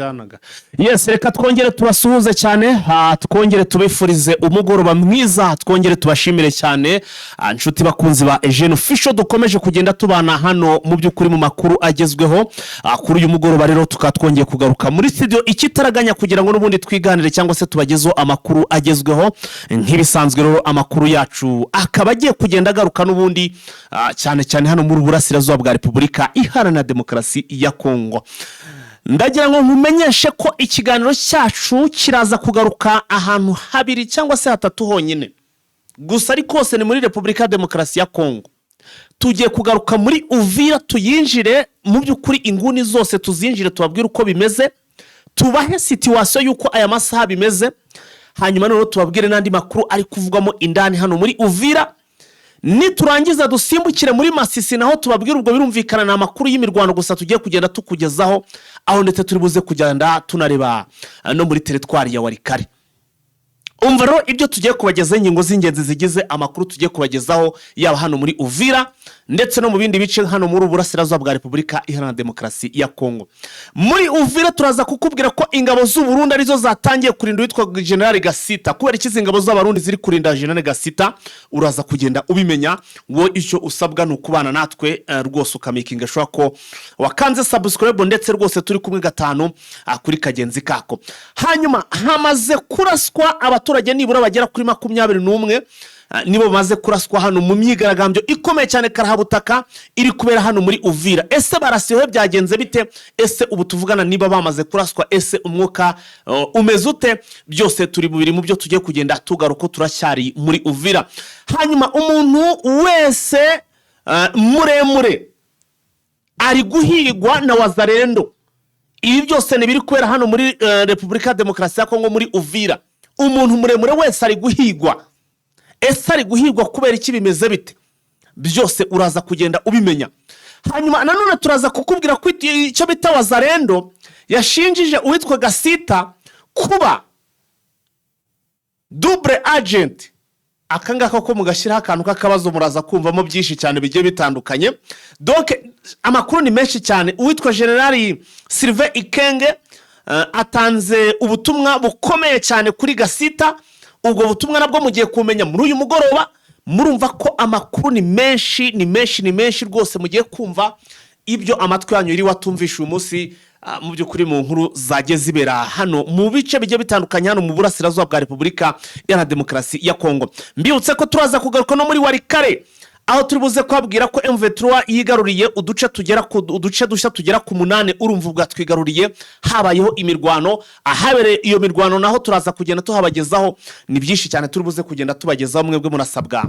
Byanaga. Yes, reka twongere tubasuhuze cyane, twongere tubifurize umugoroba mwiza, twongere tubashimire cyane, inshuti bakunzi ba Eugene Official dukomeje kugenda tubana hano mu by'ukuri mu makuru agezweho. Kuri uyu mugoroba rero tukaba twongeye kugaruka muri studio ikitaraganya kugira ngo n'ubundi twiganire cyangwa se tubagezeho amakuru agezweho. Nk'ibisanzwe rero, amakuru yacu akaba agiye kugenda agaruka n'ubundi cyane cyane hano muri Burasirazuba bwa Repubulika Iharanira Demokarasi ya Kongo. Ndagira ngo nkumenyeshe ko ikiganiro cyacu kiraza kugaruka ahantu habiri cyangwa se hatatu honyine gusa, ariko hose ni muri Repubulika ya Demokarasi ya Kongo. Tugiye kugaruka muri Uvira, tuyinjire mu by'ukuri inguni zose tuzinjire, tubabwire uko bimeze, tubahe situation y'uko aya masaha bimeze, hanyuma noneho tubabwire n'andi makuru ari kuvugwamo indani hano muri Uvira. Niturangiza dusimbukire muri Masisi, naho tubabwire. Ubwo birumvikana ni amakuru y'imirwano gusa tugiye kugenda tukugezaho aho, ndetse turi buze kugenda tunareba no muri teritwari ya Walikale. Umva rero ibyo tugiye kubagezaho, ingingo z'ingenzi zigize amakuru tugiye kubagezaho, yaba hano muri Uvira ndetse no mu bindi bice hano muri Uburasirazuba bwa Repubulika Iharanira Demokarasi ya Kongo. Muri Uvira turaza kukubwira ko ingabo z'Uburundi arizo zatangiye kurinda uwitwa General Gasita. Kubera iki izi ngabo z'Abarundi ziri kurinda General Gasita? Uraza kugenda ubimenya. Wowe icyo usabwa ni ukubana natwe, rwose ukamakinga sure ko wakanze subscribe, ndetse rwose turi kumwe gatanu kuri kagenzi kako. Hanyuma hamaze kuraswa abaturage nibura bagera kuri 21, nibo bamaze kuraswa hano mu myigaragambyo ikomeye cyane karahabutaka iri kubera hano muri Uvira. Ese barasiwe byagenze bite? Ese ubu tuvugana niba bamaze kuraswa, ese umwuka umeze ute? Byose turi bubiri mu byo tugiye kugenda tugaruka, turacyari muri Uvira. Hanyuma umuntu wese muremure ari guhigwa na Wazalendo. Ibi byose ni biri kubera hano muri Repubulika ya Demokarasi ya Kongo, muri Uvira. Umuntu muremure wese ari guhigwa. Ese ari guhigwa kubera iki? Bimeze bite? Byose uraza kugenda ubimenya. Hanyuma nanone turaza kukubwira ko icyo bita Wazalendo yashinjije uwitwa Gasita kuba double agent. Aka ngaka ko mugashyiraho akantu k'akabazo, muraza kumvamo byinshi cyane bigiye bitandukanye. Donc amakuru ni menshi cyane. Uwitwa Generali Sylvain Ikenge atanze ubutumwa bukomeye cyane kuri Gasita. Ubwo butumwa nabwo mugiye kumenya muri uyu mugoroba. Murumva ko amakuru ni menshi, ni menshi, ni menshi rwose. Mugiye kumva ibyo amatwi yanyu yiriwe atumvisha uyu munsi, mu by'ukuri mu nkuru zagiye zibera hano mu bice bigiye bitandukanye hano mu Burasirazuba bwa Repubulika Iharanira Demokarasi ya Kongo. Mbibutse ko turaza kugaruka no muri Walikale, aho turi buze kubabwira ko M23 yigaruriye uduce tugera ku uduce dushya tugera ku munani. Urumva ubwa twigaruriye, habayeho imirwano. Ahabereye iyo mirwano naho turaza kugenda tuhabagezaho. Ni byinshi cyane turi buze kugenda tubagezaho. Mwebwe murasabwa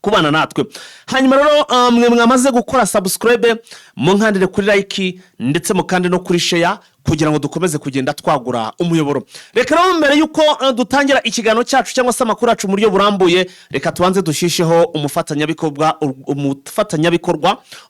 kubana natwe. Hanyuma rero mwe mwamaze gukora subscribe, munkandire kuri like ndetse mukande no kuri share kugira ngo dukomeze kugenda twagura umuyoboro. Reka rero mbere y'uko dutangira ikiganiro cyacu cyangwa se amakuru yacu mu buryo burambuye, reka tubanze dushyishyeho umufatanyabikorwa.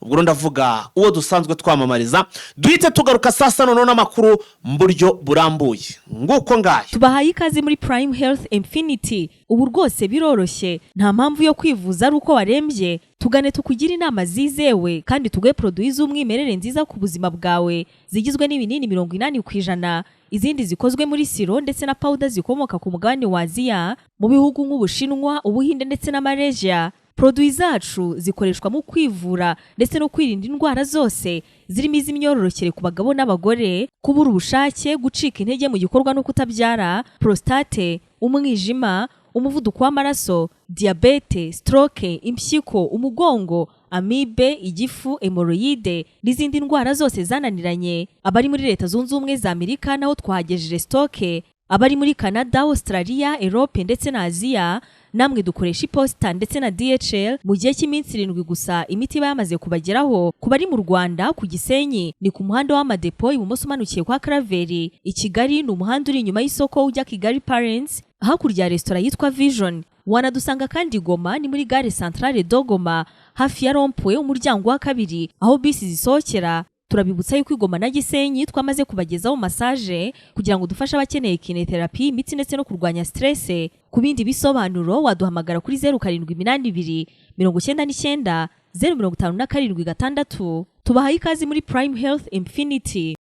Ubwo rero ndavuga uwo dusanzwe twamamariza, duhite tugaruka sasa noneho n'amakuru mu buryo burambuye. Nguko ngayo. Tubahaye ikaze muri Prime Health Infinity. Ubu rwose biroroshye, nta mpamvu yo kwivuza ari uko warembye. Tugane tukugire inama zizewe kandi tuguhe produits z'umwimerere nziza ku buzima bwawe, zigizwe n'ibinini 80%, izindi zikozwe muri sirop ndetse na powder zikomoka ku mugabane wa Aziya, mu bihugu nk'Ubushinwa, Ubuhinde ndetse na Malaysia. Produits zacu zikoreshwa mu kwivura ndetse no kwirinda indwara zose, zirimo iz'imyororokere ku bagabo n'abagore, kubura ubushake, gucika intege mu gikorwa no kutabyara, prostate, umwijima, umuvuduko w'amaraso, diyabete, stroke, impyiko, umugongo, amibe, igifu, hémorroïdes n'izindi ndwara zose zananiranye. Abari muri Leta Zunze Ubumwe za Amerika naho twahagejeje stock. Abari muri Canada, Australia, Europe ndetse na Aziya, namwe dukoresha iposita ndetse na DHL. Mu gihe cy'iminsi 7 gusa imiti iba yamaze kubageraho. Ku bari mu Rwanda, ku Gisenyi ni ku muhanda w'Amadepo, ibumoso umanukiye kwa Karaveri. I Kigali ni umuhanda uri inyuma y'isoko ujya Kigali Parents, hakurya ya resitora yitwa Vision. Wanadusanga kandi Goma, ni muri gare Centrale de Goma, hafi ya rond-point, umuryango wa kabiri aho bisi zisohokera. Turabibutsa yuko i Goma na Gisenyi twamaze kubagezaho massage kugira ngo dufashe abakeneye kinésithérapie, imitsi ndetse no kurwanya stress. Ku bindi bisobanuro waduhamagara kuri 0782 990 576. Tubahaye ikaze muri Prime Health Infinity.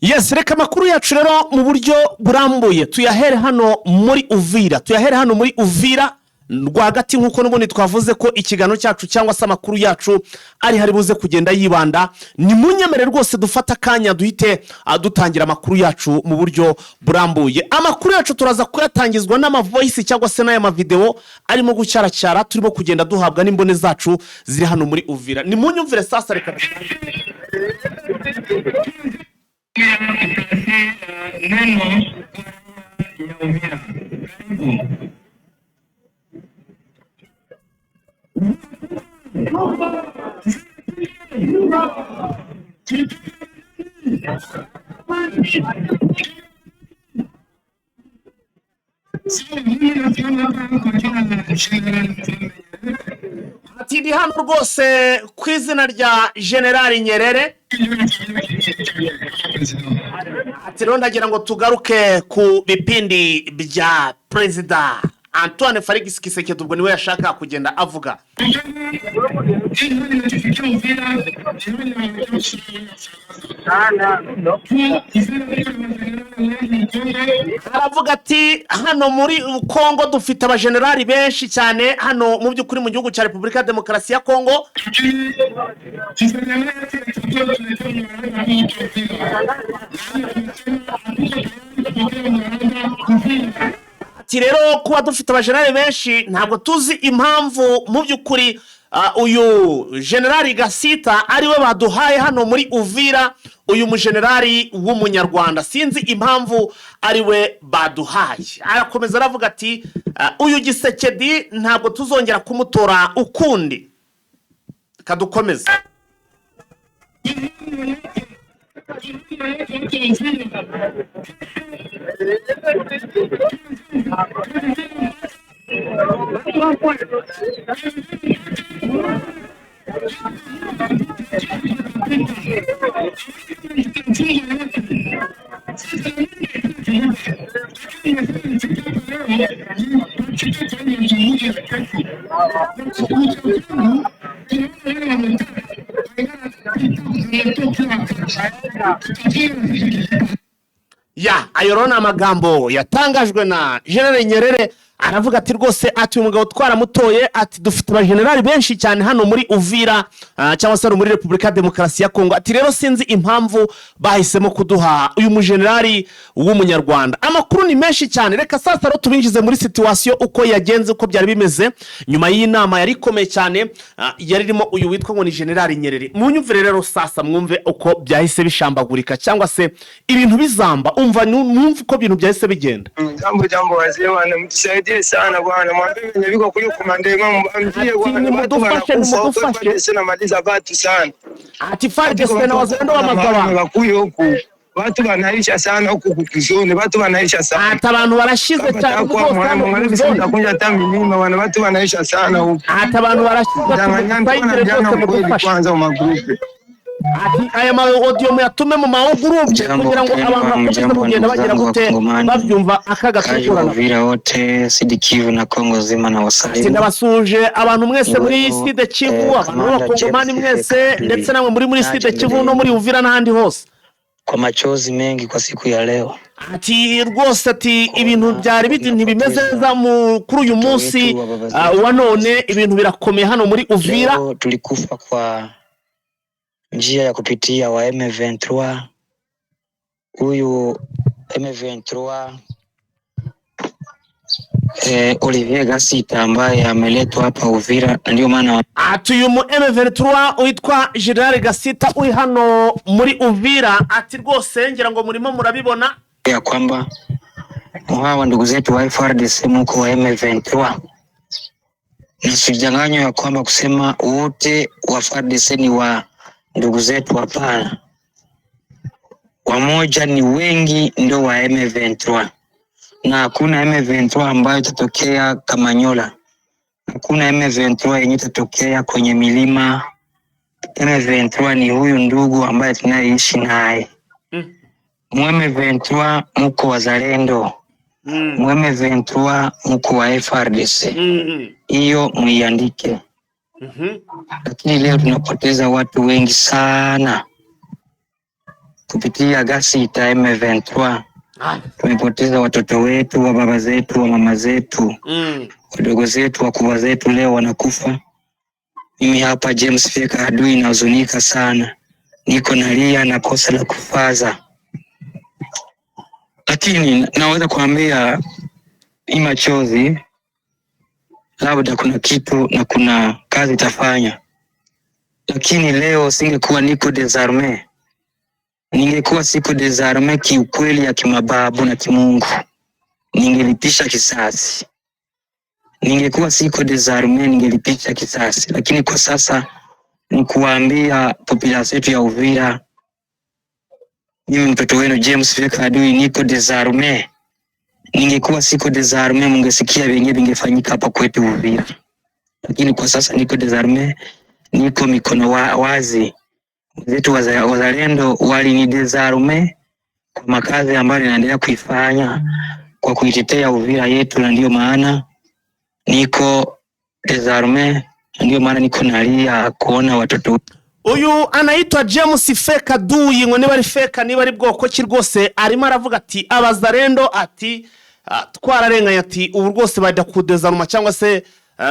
Yes, reka amakuru yacu rero mu buryo burambuye tuyahere hano muri Uvira, tuyahere hano muri Uvira rwagati, nk'uko n'ubundi twavuze ko ikiganiro cyacu cyangwa se amakuru yacu ari hari buze kugenda yibanda. Ni munyemere rwose dufate akanya duhite dutangira amakuru yacu mu buryo burambuye. Amakuru yacu turaza kuyatangizwa n'amavoice cyangwa se n'aya mavidewo arimo gucyaracyara, turimo kugenda duhabwa n'imbone zacu ziri hano muri Uvira. Ni munyumvire sasa, reka dutangire. Neno ya Uvira. Karibu. Mimi nasema hapa kwa jina la General Ati ndi hano rwose ku izina rya Generali Nyerere. Ati rero ndagira ngo tugaruke ku bipindi bya Perezida Antoine Felix Tshisekedi, ubwo niwe yashaka kugenda avuga. Aravuga ati hano muri Kongo dufite abajenerali benshi cyane, hano mu by'ukuri mu gihugu cya Repubulika ya Demokarasi ya Kongo. Ati rero kuba dufite abajenerali benshi, ntabwo tuzi impamvu mu by'ukuri uyu Generali Gasita ariwe baduhaye hano muri Uvira, uyu mujenerali w'Umunyarwanda, sinzi impamvu ariwe baduhaye. Arakomeza aravuga ati uyu Tshisekedi ntabwo tuzongera kumutora ukundi. Kadukomeze. Ya, ayo rero ni amagambo yatangajwe na General Nyerere. Aravuga ati rwose, ati uyu mugabo twaramutoye, ati dufite abajenerali benshi cyane hano muri Uvira cyangwa se hano muri Repubulika ya Demokarasi ya Kongo. Ati rero sinzi impamvu bahisemo kuduha uyu mujenerali w'Umunyarwanda. Amakuru ni menshi cyane, reka sasa rero tubinjize muri situation uko yagenze, uko byari bimeze nyuma y'iyi nama yari ikomeye cyane, yari irimo uyu witwa ngo ni Generali Nyerere. Munyumvire rero sasa, mwumve uko byahise bishambagurika cyangwa se ibintu bizamba, umva mwumve uko ibintu byahise bigenda. Jambo jambo wazee bwana, mtusaidie sana bwana, mwambie wenye viko kule kumandema mwambie bwana, watu Nimudufashe, wanakufa huko, nimudufashe. FARDC namaliza watu sana. Ati FARDC na wazalendo bamaze abantu. Bakuye huku, watu wanaisha sana huku kukizoni, watu wanaisha sana. Ati abantu barashize cyane Kwa rwose mwana hano ku mwana zone. mtakunja hata milima bwana, watu wanaisha sana huku. Ati abantu barashize, ati Danganyana mudusayidire jana rwose, kweli mudufashe. kwanza magrupe. Ati aya ma audio muyatume mu magurupe Jambo kugira ngo tena, abantu bakomeze jambo kugenda ndugu bagira zangu gute Wakongomani, babyumva akaga kaji wa tukurana. Uvira wote, Sud Kivu na Kongo zima na Ati wasalimu. ndabasuje abantu mwese muri Iwemo Sud Kivu, abantu Kamanda b'Abakongomani James mwese, Kabili, ndetse namwe muri naje Sud Kivu mbere no muri Uvira n'ahandi hose. Kwa machozi mengi kwa siku ya leo Ati rwose, ati ibintu kuona byari biti ntibimeze tunapoteza neza kuri uyu mtoto munsi wetu wa baba zetu. wa none, ibintu birakomeye hano muri Uvira. Leo tulikufa kwa njia ya kupitia wa M23. Huyu M23 Olivier Gasita ambaye ameletwa hapa Uvira, na ndio maana Ati uyu mu M23 witwa General Gasita uri hano muri Uvira, ati rwose ngira ngo murimo murabibona. Ya kwamba hawa ndugu zetu wa FARDC muko wa M23, na sidanganywa ya kwamba kusema wote wa FARDC ni wa ndugu zetu, hapana. Wamoja ni wengi ndio wa M23, na hakuna M23 ambayo itatokea Kamanyola, hakuna M23 yenye itatokea kwenye milima. M23 ni huyu ndugu ambaye tunayeishi naye. Mu M23 muko wazalendo, mu M23 muko wa FARDC, hiyo muiandike. Lakini leo tunapoteza watu wengi sana. Kupitia Gasita M23 tumepoteza watoto wetu, wa baba zetu, wa mama zetu, wadogo zetu, wakubwa zetu, leo wanakufa. Mimi hapa James Feka adui nahuzunika sana, niko nalia na kosa la kufaza, lakini naweza kuambia hii machozi, labda kuna kitu na kuna kazi itafanya, lakini leo singekuwa niko désarmé, ningekuwa siko désarmé kiukweli ya kimababu na kimungu, ningelipisha kisasi. Ningekuwa siko désarmé, ningelipisha kisasi, lakini kwa sasa ni kuwaambia population yetu ya Uvira, mimi mtoto wenu James Feka adui niko désarmé. Ningekuwa siko désarmé, mungesikia vyenyewe vingefanyika hapa kwetu Uvira, lakini kwa sasa niko désarmé, niko mikono wazi. Wenzetu wazalendo walinidésarmer kwa makazi ambayo ninaendelea kuifanya kwa kuitetea Uvira yetu, na ndiyo maana niko désarmé, na ndiyo maana niko nalia kuona watoto. Uyu anaitwa James Feka Duyi, ngo niba ari Feka, niba ari bwoko ki, rwose arimo aravuga ati abazarendo ati twararenganye, ati ubu rwose bajya kudésarma cyangwa se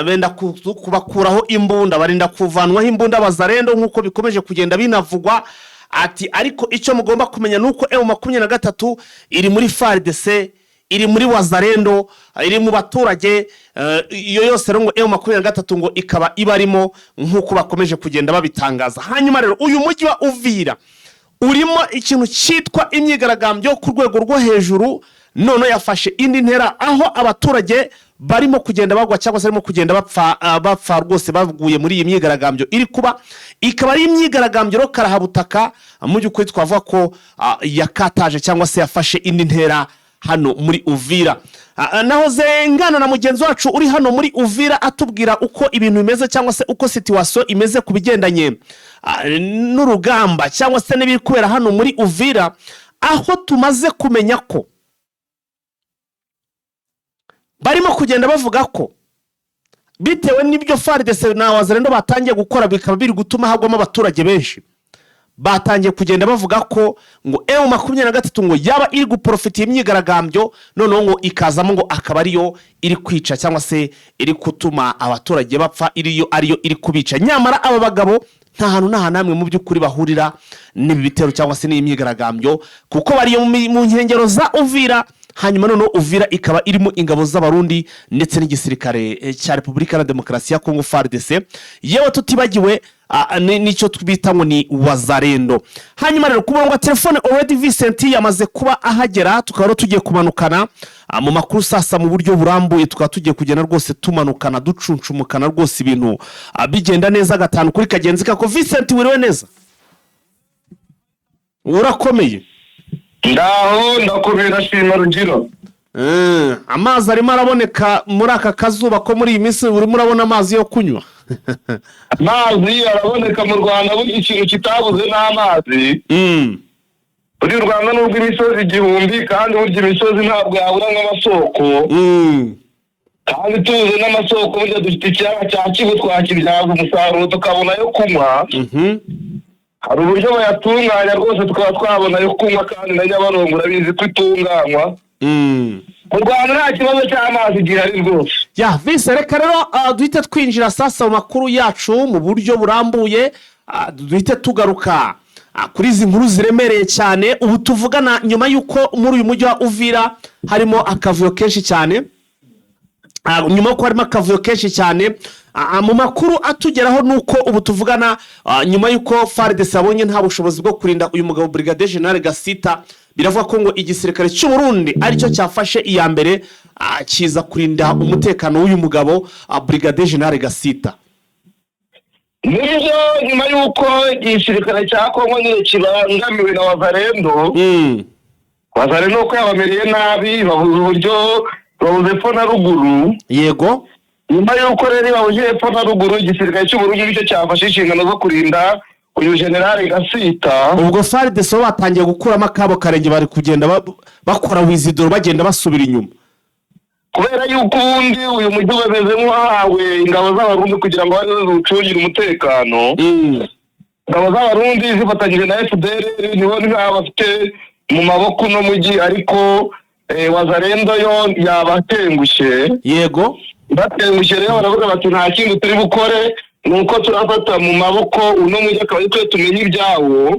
benda kubakuraho imbunda, barinda kuvanwaho imbunda abazarendo nk'uko bikomeje kugenda binavugwa. Ati ariko icyo mugomba kumenya ni uko M23 iri muri FARDC, iri muri wazarendo, iri mu baturage, iyo yose rero ngo M23 ngo ikaba ibarimo nk'uko bakomeje kugenda babitangaza. Hanyuma rero uyu mujyi wa Uvira urimo ikintu cyitwa imyigaragambyo ku rwego rwo hejuru, none yafashe indi ntera aho abaturage barimo kugenda bagwa cyangwa se barimo kugenda bapfa, bapfa rwose baguye muri iyi myigaragambyo iri kuba, ikaba ari imyigaragambyo rero karahabutaka. Mu by'ukuri twavuga ko yakataje cyangwa se yafashe indi ntera hano muri Uvira. Nahoze ngana na mugenzi wacu uri hano muri Uvira atubwira uko ibintu bimeze cyangwa se uko situation imeze ku bigendanye n'urugamba cyangwa se n'ibiri kubera hano muri Uvira, aho tumaze kumenya ko barimo kugenda bavuga ko bitewe n'ibyo FARDC na wazalendo batangiye gukora, bikaba biri gutuma hagwamo abaturage benshi, batangiye kugenda bavuga ko ngo M23 ngo yaba iri guprofita imyigaragambyo, noneho ngo ikazamo ngo akaba ariyo iri kwica cyangwa se iri gutuma abaturage bapfa, iriyo ariyo iri kubica. Nyamara aba bagabo nta hantu nta hantu hamwe mu by'ukuri bahurira n'ibi bitero cyangwa se n'iyi myigaragambyo, kuko bari mu nkengero za Uvira. Hanyuma noneho Uvira ikaba irimo ingabo z'Abarundi ndetse n'igisirikare cya Repubulika na Demokarasi ya Kongo, FARDC, yewe tutibagiwe n'icyo twita ngo ni wazarendo. Hanyuma rero ku murongo wa telefone already Vincent yamaze kuba ahagera, tukaba rero tugiye kumanukana mu makuru sasa mu buryo burambuye. Tukaba tugiye kugenda rwose tumanukana, ducuncumukana rwose, ibintu bigenda neza gatanu kuri kagenzi kako. Vincent, wiriwe neza, urakomeye? Ndaho, ndakomeye, ndashima Rugiro. Amazi arimo araboneka muri aka kazuba ko muri iyi minsi? Urimo urabona amazi yo kunywa? Amazi araboneka mu Rwanda. Burya ikintu kitabuze ni amazi. Buriya u Rwanda nubwo imisozi igihumbi, kandi burya imisozi ntabwo yabura nk'amasoko. Kandi tuzi n'amasoko, burya dufite ikiyaga cya Kivu, twakibyaza umusaruro tukabona ayo kunywa. Hari uburyo bayatunganya rwose tukaba twabona ayo kunywa, kandi na Nyabarongo urabizi ko itunganywa. Mu Rwanda nta kibazo cy'amazi gihari rwose. Ya vise, reka rero duhite twinjira sasa mu makuru yacu mu buryo burambuye, duhite tugaruka kuri izi nkuru ziremereye cyane. Ubu tuvugana, nyuma y'uko muri uyu mujyi wa Uvira harimo akavuyo kenshi cyane, nyuma y'uko harimo akavuyo kenshi cyane, mu makuru atugeraho ni uko ubu tuvugana, nyuma y'uko FARDC abonye nta bushobozi bwo kurinda uyu mugabo Brigadier General Gasita, biravuga ko ngo igisirikare cy'u Burundi aricyo cyafashe iya mbere, kiza kurinda umutekano w'uyu mugabo Brigadier General Gasita. Nibyo, nyuma y'uko igisirikare cya Kongo nyine kibangamiwe na wazarendo, wazarendo ko yabamereye nabi, babuze uburyo, babuze epfo na ruguru. Nyuma y'uko rero bahuje epfo na ruguru, igisirikare cy'Uburundi nicyo cyafashe inshingano zo kurinda uyu Generale Gasita. Ubwo FARDC bo batangiye gukuramo akabo karenge, bari kugenda bakora withdraw, bagenda basubira inyuma. Kubera yuko ubundi uyu mujyi bameze nk'uwahawe ingabo z'Abarundi kugira ngo baze ziwucungire umutekano. Ingabo z'Abarundi zifatanyije na FDLR nibo nk'aho bafite mu maboko uno mujyi, ariko Wazalendo yo yabatengushye. Batengushye rero, baravuga bati: "Nta kindi turi bukore, ni uko turafata mu maboko uno mujyi, akaba ari twe tumenya ibyawo."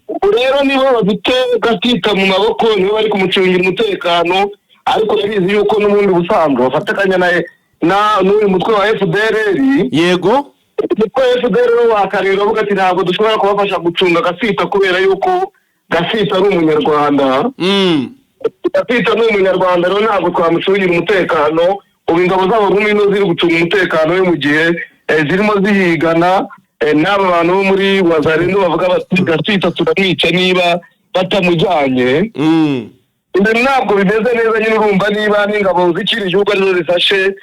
Ubu rero nibo bafite Gasita mu maboko, nibo bari kumucungira umutekano, ariko urabizi yuko n'ubundi busanzwe bafatikanya na n'uyu mutwe wa FDLR. Umutwe wa FDLR wo wakarira uvuga ati: "Ntabwo dushobora kubafasha gucunga Gasita kubera yuko Gasita ari Umunyarwanda. Gasita ni Umunyarwanda, rero ntabwo twamucungira umutekano." Ubu ingabo z'Abarundi nizo ziri gucunga umutekano we mu gihe zirimo zihigana n'aba bantu bo muri Wazalendo bavuga bati: "Gasita turamwica niba batamujyanye." Ibintu ntabwo bimeze neza nyine. Urumva niba n'ingabo z'ikindi gihugu arizo zifashe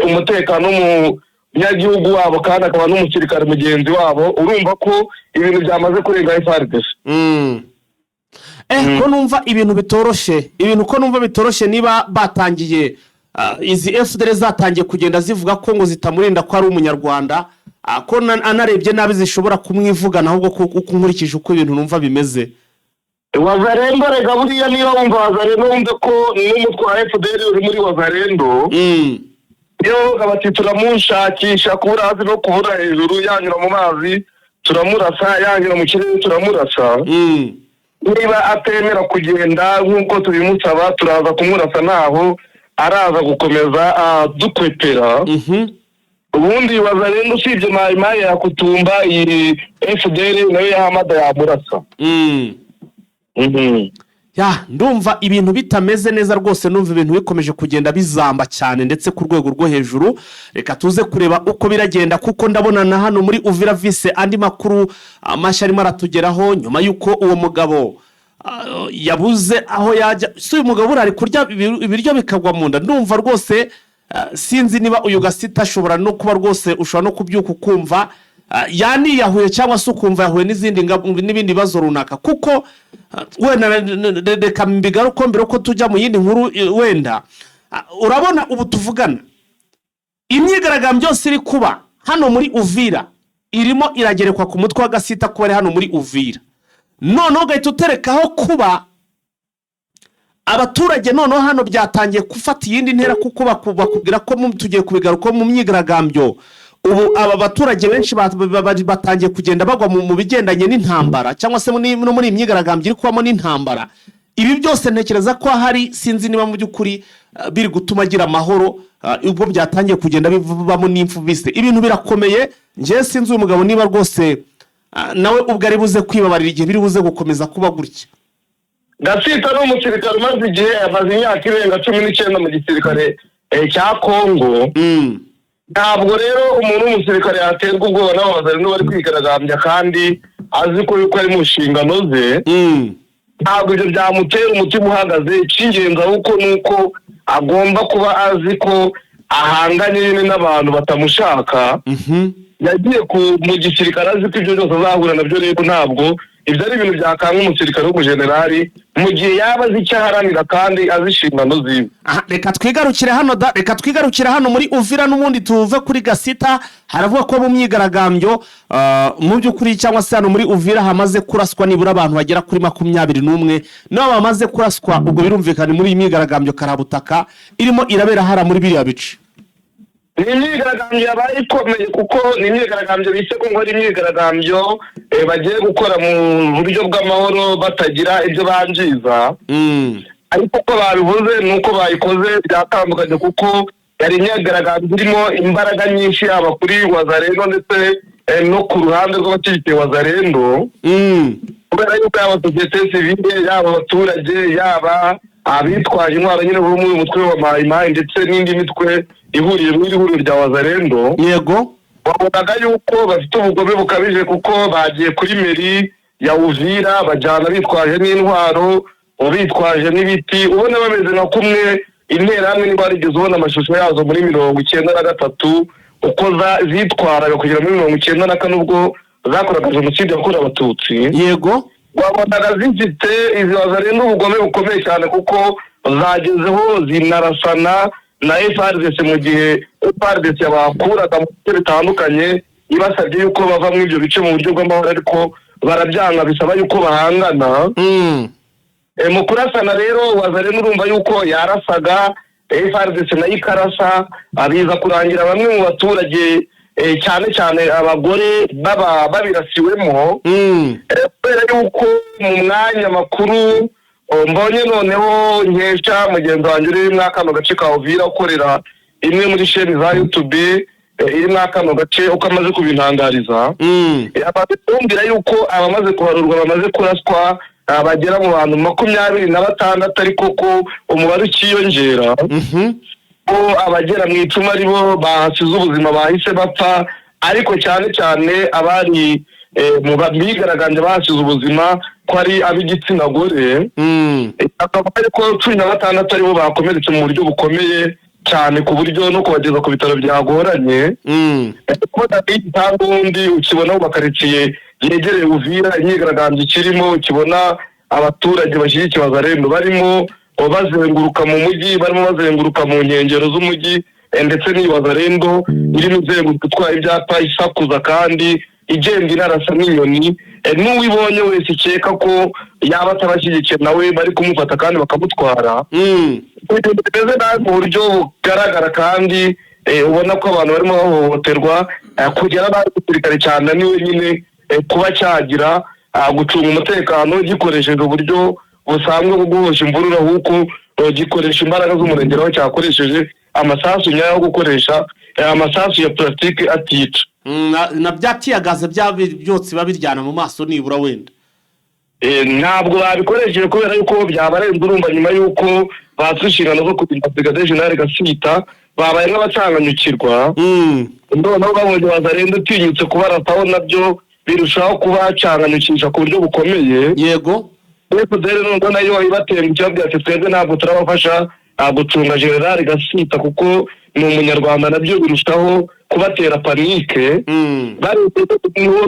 umutekano w'umunyagihugu wabo kandi akaba n'umusirikare mugenzi wabo, urumva ko ibintu byamaze kurenga FARDC. Ko numva ibintu bitoroshye, ibintu ko numva bitoroshye, niba batangiye izi FDLR zatangiye kugenda zivuga ko ngo zitamurinda ko ari Umunyarwanda, ko anarebye nabi zishobora kumwivugana ahubwo, kuko nkurikije uko ibintu numva bimeze. Wazalendo rega, buriya niba wumva Wazalendo, wumve ko n'umutwe wa FDLR uri muri Wazalendo. Iyo bavuga bati: "Turamushakisha kubura hasi no kubura hejuru, yanyura mu mazi turamurasa, yanyura mu kirere turamurasa, niba atemera kugenda nk'uko tubimusaba turaza kumurasa, ntaho araza gukomeza dukwepera." Ubundi Wazalendo, usibye Mayimayi Yakutumba, iyi FDLR nayo yahamada yamurasa. Ya, ndumva ibintu bitameze neza rwose, numva ibintu bikomeje kugenda bizamba cyane ndetse ku rwego rwo hejuru. Reka tuze kureba uko biragenda, kuko ndabona na hano muri Uvira vise andi makuru mashya arimo aratugeraho nyuma y'uko uwo mugabo yabuze aho yajya. Si uyu mugabo buriya ari kurya ibiryo bikagwa mu nda? Ndumva rwose sinzi niba uyu Gasita ashobora no kuba rwose, ushobora no kubyuka ukumva yaniyahuye cyangwa se ukumva yahuye n'ibindi bibazo runaka, kuko wenda reka mbigaruko mbere uko tujya mu yindi nkuru. Wenda urabona ubu tuvugana imyigaragambyo yose iri kuba hano muri Uvira irimo iragerekwa ku mutwe wa Gasita kuba ari hano muri Uvira. Noneho ugahita uterekaho kuba abaturage noneho hano byatangiye gufata iyindi ntera, kuko bakubwira ko tugiye kubigarukaho mu myigaragambyo. Ubu aba baturage benshi batangiye kugenda bagwa mu bigendanye n'intambara cyangwa se no muri iyi myigaragambyo iri kubamo n'intambara. Ibi byose ntekereza ko ahari, sinzi niba mu by'ukuri biri gutuma agira amahoro, ubwo byatangiye kugenda bivamo n'impfu bise. Ibintu birakomeye. Njyewe sinzi uyu mugabo niba rwose nawe ubwo ari buze kwibabarira igihe biri buze gukomeza kuba gutya. Gasita ni umusirikare umaze igihe, amaze imyaka irenga 19 mu gisirikare cya Kongo. Ntabwo rero umuntu w'umusirikare yaterwa ubwoba n'abazalendo bari kwigaragambya kandi azi ko yuko ari mu nshingano ze. Ntabwo ibyo byamutera umutima uhagaze. Icy'ingenzi ahubwo ni uko agomba kuba azi ko ahanganye nyine n'abantu batamushaka. Yagiye mu gisirikare azi ko ibyo byose azahura nabyo. Rero ntabwo ibyo ari ibintu byakanga umusirikare w'umujenerali mu gihe yaba azi icyo aharanira kandi azi inshingano ziwe. Aha, reka twigarukire hano da, reka twigarukire hano muri Uvira n'ubundi tuve kuri Gasita. Haravuga ko mu myigaragambyo mu by'ukuri cyangwa se hano muri Uvira hamaze kuraswa nibura abantu bagera kuri 21. Nabo bamaze kuraswa, ubwo birumvikana muri iyi myigaragambyo karabutaka irimo irabera hariya muri biriya bice. Ni imyigaragambyo yabaye ikomeye, kuko ni imyigaragambyo bise ko ngo ari imyigaragambyo bagiye gukora mu buryo bw'amahoro batagira ibyo bangiza, ariko uko babivuze n'uko bayikoze byatandukanye, kuko yari imyigaragambyo irimo imbaraga nyinshi, yaba kuri Wazalendo ndetse no ku ruhande rw'abashyigikiye Wazalendo, kubera yuko yaba sosiyete sivile, yaba abaturage, yaba abitwaje intwaro nyine bo muri uyu mutwe wa Mayimayi ndetse n'indi mitwe ihuriye muri iri huriro rya Wazalendo, wabonaga yuko bafite ubugome bukabije, kuko bagiye kuri mairie ya Uvira bajyana bitwaje n'intwaro, bitwaje n'ibiti, ubona bameze nka kumwe Interahamwe, niba warigeze ubona amashusho yazo muri 93 uko zitwaraga kugera muri 94 ubwo zakoraga jenoside yakorewe Abatutsi. Wabonaga zifite izi Wazalendo ubugome bukomeye cyane, kuko zagezeho zinarasana na FARDC mu gihe FARDC yabakuraga mu bice bitandukanye. ibasabye yuko bava muri ibyo bice mu buryo bw'amahoro, ariko barabyanga, bisaba yuko bahangana. Mu kurasana rero, Wazalendo urumva yuko yarasaga, FARDC nayo ikarasa, biza kurangira bamwe mu baturage, cyane cyane abagore, baba babirasiwemo. Kubera yuko mu mwanya makuru mbonye noneho nkesha mugenzi wanjye uri muri kano gace ka Uvira, ukorera imwe muri chaîne za YouTube iri muri kano gace, uko amaze kubintangariza, amaze kumbwira yuko abamaze kubarurwa bamaze kuraswa bagera mu bantu 26, ariko ko umubare ukiyongera, ko abagera mu 10 ari bo bahasize ubuzima, bahise bapfa, ariko cyane cyane abari mu bigaragambye bahasize ubuzima ko ari ab'igitsina gore. Akaba ariko 16 aribo bakomeretse mu buryo bukomeye cyane, ku buryo no kubageza ku bitaro byagoranye. Kubona cyangwa ubundi ukibona mu makaritsiye yegereye Uvira imyigaragambyo ikirimo, ukibona abaturage bashyigikiye Wazalendo barimo bazenguruka mu mujyi, barimo bazenguruka mu nkengero z'umujyi, ndetse n'iyi Wazalendo irimo izenguruka itwaye ibyapa, isakuza kandi igenda inarasa n'inyoni. N'uwibonye wese ikeka ko yaba atabashyigikiye nawe bari kumufata kandi bakamutwara. Ibintu bimeze nabi mu buryo bugaragara, kandi ubona ko abantu barimo bahohoterwa, kugera n'aho igisirikare cyananiwe nyine kuba cyagira gucunga umutekano gikoresheje uburyo busanzwe bwo guhosha imvururu, ahubwo gikoresha imbaraga z'umurengera, aho cyakoresheje amasasu nyayo yo gukoresha amasasu ya plastique atica. Na bya tear gas, bya byotsi biba biryana mu maso nibura wenda. Ntabwo babikoresheje kubera yuko byabarenze. Urumva nyuma yuko batse inshingano zo kurinda Brigadier General Gasita, babaye nk'abacanganyukirwa. Noneho babonye Wazalendo utinyutse kubarataho, nabyo birushaho kubacanganyukisha ku buryo bukomeye. FDLR noneho nayo ibatera ikibazo ati: "Twebwe ntabwo turabafasha gucunga General Gasita kuko ni Umunyarwanda." Nabyo birushaho kubatera panique. Barebye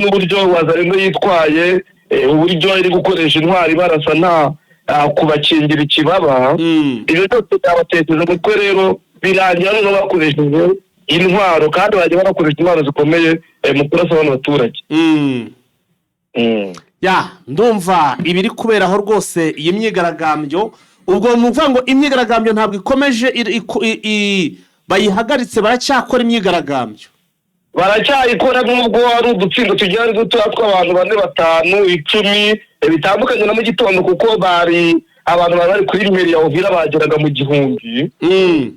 n'uburyo Wazalendo yitwaye, uburyo iri gukoresha intwari barasa nta kubakingira ikibaba, ibyo byose byabatekereje umutwe. Rero birangira noneho bakoresheje intwaro, kandi bajya banakoresha intwaro zikomeye mu kurasa bano baturage. Ya, ndumva ibiri kuberaho rwose iyi myigaragambyo, ubwo ni ukuvuga ngo imyigaragambyo ntabwo ikomeje, bayihagaritse, baracyakora imyigaragambyo? Baracyayikora, nubwo ari udutsinda tugiye ari dutoya tw'abantu bane, batanu, 10, bitandukanye na mu gitondo, kuko bari abantu bari bari kuri mairie ya Uvira bageraga mu 1000,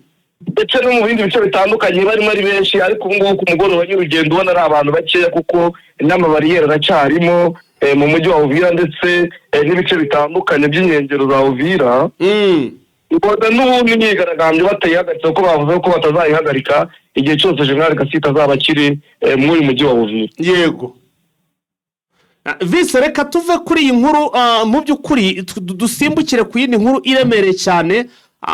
ndetse no mu bindi bice bitandukanye barimo ari benshi. Ariko ubu ngubu ku mugoroba ny'urugendo ubona ari abantu bakeya, kuko n'amabariyeri aracyarimo mu mujyi wa Uvira ndetse n'ibice bitandukanye by'inkengero za Uvira. Ubona n'ubundi imyigaragambyo batayihagaritse, kuko bavuze ko batazayihagarika igihe cyose General Gasita azaba akiri muri uyu mujyi wa Uvira. Yego. Vise, reka tuve kuri iyi nkuru, mu by'ukuri dusimbukire ku yindi nkuru iremereye cyane.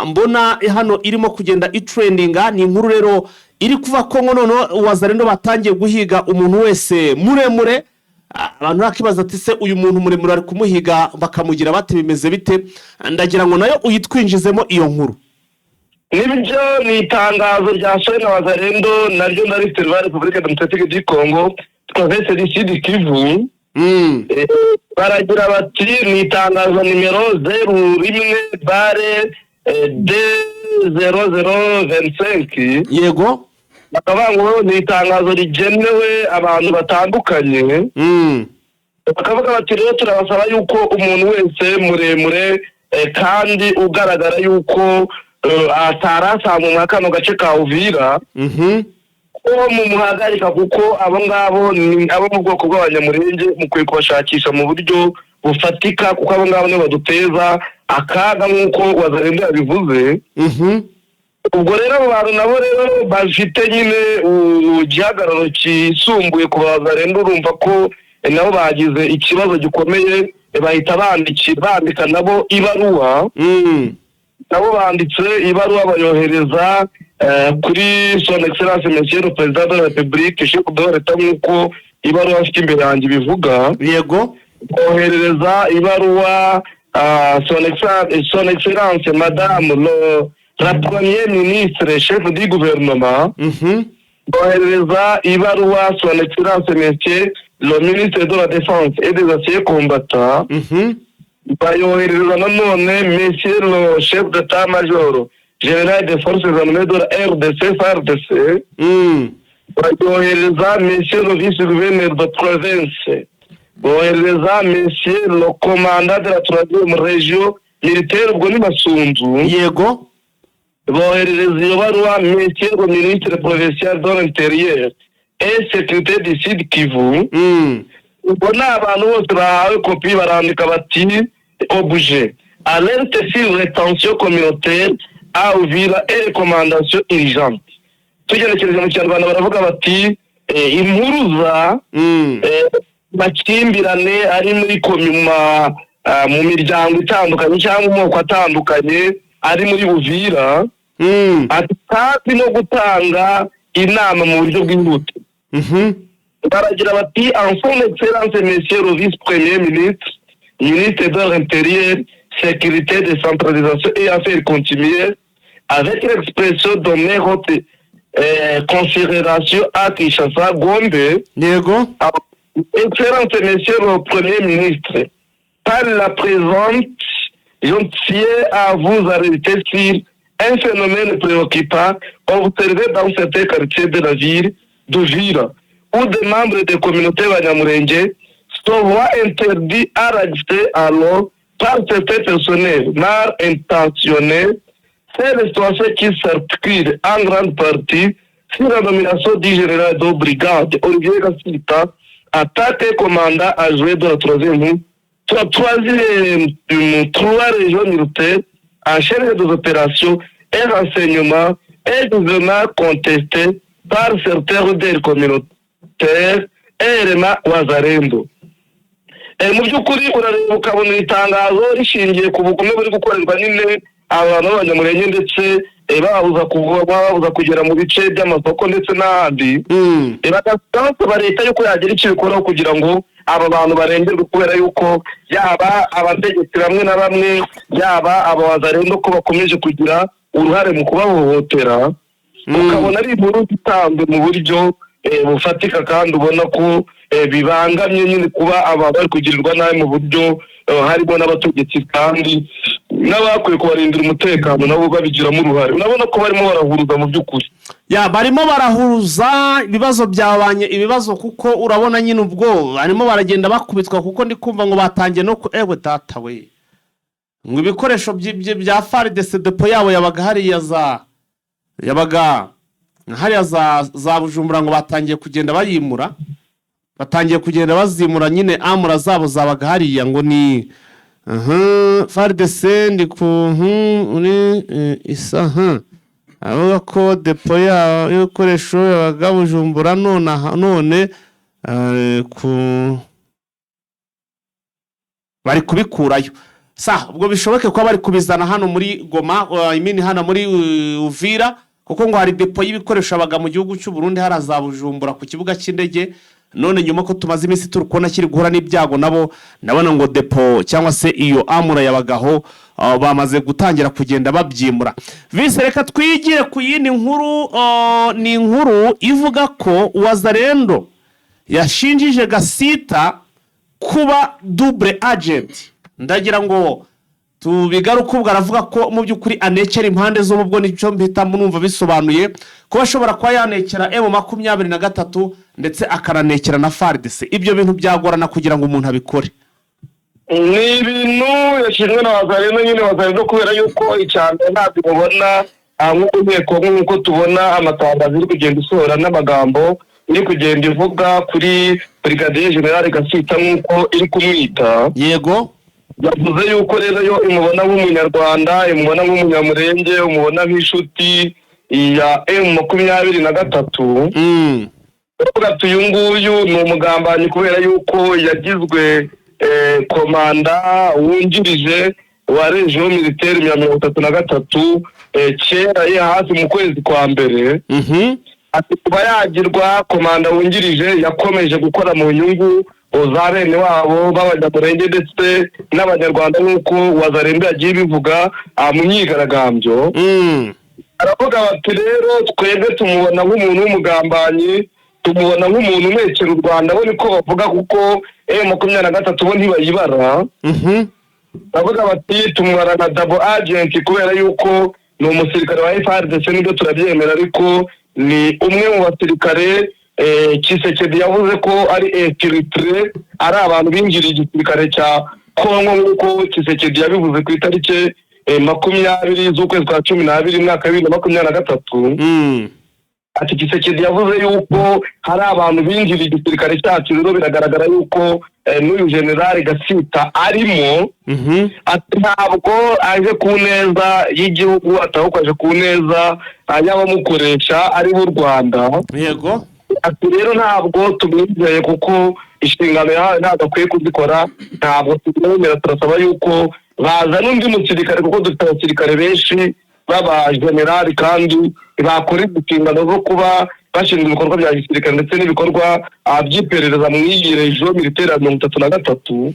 Mbona hano irimo kugenda itrendinga. Ni inkuru rero iri kuva Kongo. Noneho Wazalendo batangiye guhiga umuntu wese muremure. Abantu bakibaza ati: "Se uyu muntu muremure bari kumuhiga bakamugira bate? Bimeze bite?" Ndagira ngo nayo uyitwinjizemo iyo nkuru. Nibyo, ni itangazo ryasohowe na Wazalendo, naryo na rifite rwa Repubulika Démocratique du Congo, province du Sud Kivu. Baragira bati: ni itangazo nimero 01/D0025. Bakavuga ngo ni itangazo rigenewe abantu batandukanye. Bakavuga bati: "Rero turabasaba yuko umuntu wese muremure kandi ugaragara yuko atari asanzwe muri kano gace ka Uvira, ko mumuhagarika, kuko abo ngabo ni abo mu bwoko bw'Abanyamurenge, mukwiye kubashakisha mu buryo bufatika, kuko abo ngabo nibo baduteza akaga," nk'uko Wazalendo yabivuze. Ubwo rero abo bantu nabo rero bafite nyine igihagararo kisumbuye ku Bazalendo, urumva ko nabo bagize ikibazo gikomeye, bahita bandika nabo ibaruwa. Nabo banditse ibaruwa bayohereza kuri Son Excellence Monsieur le Président de la République, chef de l'État, nk'uko ibaruwa afite imbere yanjye ibivuga. Koherereza ibaruwa Son Excellence Madame la Premier Ministre, chef du gouvernement. Boherereza ibaruwa Son Excellence Monsieur le ministre de la Défense et des Anciens Combattants, bayoherereza nanone Monsieur le chef d'état major général des forces armées de la RDC, FARDC, bayoherereza Monsieur le vice gouverneur de province, boherereza Monsieur le commandant de la troisième région militaire, ubwo ni Masunzu. Boherereza iyo baruwa Monsieur le ministre provincial de l'Intérieur et Sécurité du Sud Kivu. Ubwo ni abantu bose bahawe kopi. Barandika bati: "Objet: alerte sur les tensions communautaires à Uvira et recommandations urgentes." Tugenekereje mu Kinyarwanda, baravuga bati impuruza, makimbirane ari muri komima, mu miryango itandukanye cyangwa amoko atandukanye ari muri Uvira, ati kandi no gutanga inama mu buryo bwihute. Baragira bati: "En Son Excellence Monsieur le vice premier ministre, ministre de l'Intérieur, Sécurité, Décentralisation et Affaires coutumières, avec l'expression de mes hautes considérations à Kinshasa, Gombe, Excellence Monsieur le Premier ministre, par la présente, je tiens à vous alerter sur un phénomène préoccupant observé dans certains quartiers de la ville d'Uvira, où des membres des communautés Banyamulenge se voient interdits à l'accès à l'eau par certains personnels mal intentionnés. C'est la situation qui s'articule en grande partie sur la nomination du général de brigade Olivier Gasita en tant que commandant adjoint de la troisième trois régions militaires en charge des opérations et renseignements est vivement contesté par certains leaders communautaires et éléments Wazalendo." Mu by'ukuri urareba ukabona iri tangazo rishingiye ku bugome buri gukorerwa nyine abantu b'Abanyamurenge, ndetse bababuza kuva, bababuza kugera mu bice by'amasoko ndetse n'ahandi. Bagasaba leta yuko yagira icyo ibikoraho kugira ngo aba bantu barengerwe, kubera yuko yaba abategetsi bamwe na bamwe, yaba abawazalendo, ko bakomeje kugira uruhare mu kubahohotera. Ukabona ari inkuru itanzwe mu buryo bufatika, kandi ubona ko bibangamye nyine kuba aba bari kugirirwa nabi mu buryo harimo n'abategetsi, kandi n'abakwiye kubarindira umutekano nabo babigiramo uruhare. Urabona ko barimo barahuruza mu by'ukuri. Ya, barimo barahuruza, ibibazo byabanye ibibazo, kuko urabona nyine ubwo barimo baragenda bakubitwa, kuko ndi kumva ngo batangiye no ku, ewe data we, ngo ibikoresho bya FARDC, dépôt yabo yabaga hariya za yabaga hariya za Bujumbura, ngo batangiye kugenda bayimura, batangiye kugenda bazimura nyine amura zabo zabaga hariya, ngo ni FARDC ndi ku uri isa avuga ko dépôt y'ibikoresho yabaga Bujumbura, none aha none ku bari kubikurayo. Sa ubwo bishoboke kuba bari kubizana hano muri Goma, I mean hano muri Uvira, kuko ngo hari dépôt y'ibikoresho yabaga mu gihugu cy'u Burundi hariya za Bujumbura ku kibuga cy'indege. None nyuma ko tumaze iminsi turi kubona kiri guhura n'ibyago, nabo ndabona ngo dépôt cyangwa se iyo amura yabagaho bamaze gutangira kugenda babyimura. Vise, reka twigire ku yindi nkuru. Ni inkuru ivuga ko Wazalendo yashinjije Gasita kuba double agent. Ndagira ngo tubigaruke. Ubwo aravuga ko mu by'ukuri anekera impande zombi. Ubwo nicyo mpita numva bisobanuye kuba ashobora kuba yanekera M23 ndetse akananekera na FARDC. Ibyo bintu byagorana kugira ngo umuntu abikore. Ni ibintu yashinzwe na Wazalendo nyine. Wazalendo, kubera yuko icya mbere ntabwo mubona nk'uko inteko, nk'uko tubona amatangazo iri kugenda isohora n'amagambo iri kugenda ivuga kuri Brigadier General Gasita, nk'uko iri kumwita. Yavuze yuko rero yo imubona nk'Umunyarwanda, imubona nk'Umunyamurenge, imubona nk'inshuti ya M23. Baravuga ati uyu nguyu ni umugambanyi, kubera yuko yagizwe commandant wungirije wa région militaire ya 33 kera ye hafi mu kwezi kwa mbere. Ati kuba yagirwa commandant wungirije, yakomeje gukora mu nyungu za bene wabo b'Abanyamurenge ndetse n'Abanyarwanda, nk'uko Wazalendo yagiye ibivuga mu myigaragambyo. Aravuga bati rero twebwe tumubona nk'umuntu w'umugambanyi, tumubona nk'umuntu umwekera u Rwanda, bo niko bavuga kuko M23 bo ntibayibara. Bavuga bati tumubara na double agent kubera yuko ni umusirikare wa FARDC, nibyo turabyemera, ariko ni umwe mu basirikare Tshisekedi yavuze ko ari infiltré, ari abantu binjiriye igisirikare cya Kongo nk'uko Tshisekedi yabivuze ku itariki 20 z'ukwezi kwa 12 umwaka wa 2023. Ati Tshisekedi yavuze yuko hari abantu binjiriye igisirikare cyacu, rero biragaragara yuko n'uyu generali Gasita arimo. Ati ntabwo aje ku neza y'igihugu, atahubwo aje ku neza y'abamukoresha ari b'u Rwanda. Ati rero ntabwo tumwizeye kuko inshingano yahawe ntabwo akwiye kuzikora, ntabwo tumwemera, turasaba yuko bazana undi musirikare kuko dufite abasirikare benshi b'abajenerali kandi bakora inshingano zo kuba bashinzwe ibikorwa bya gisirikare ndetse n'ibikorwa by'iperereza mu iyi région militaire ya 33.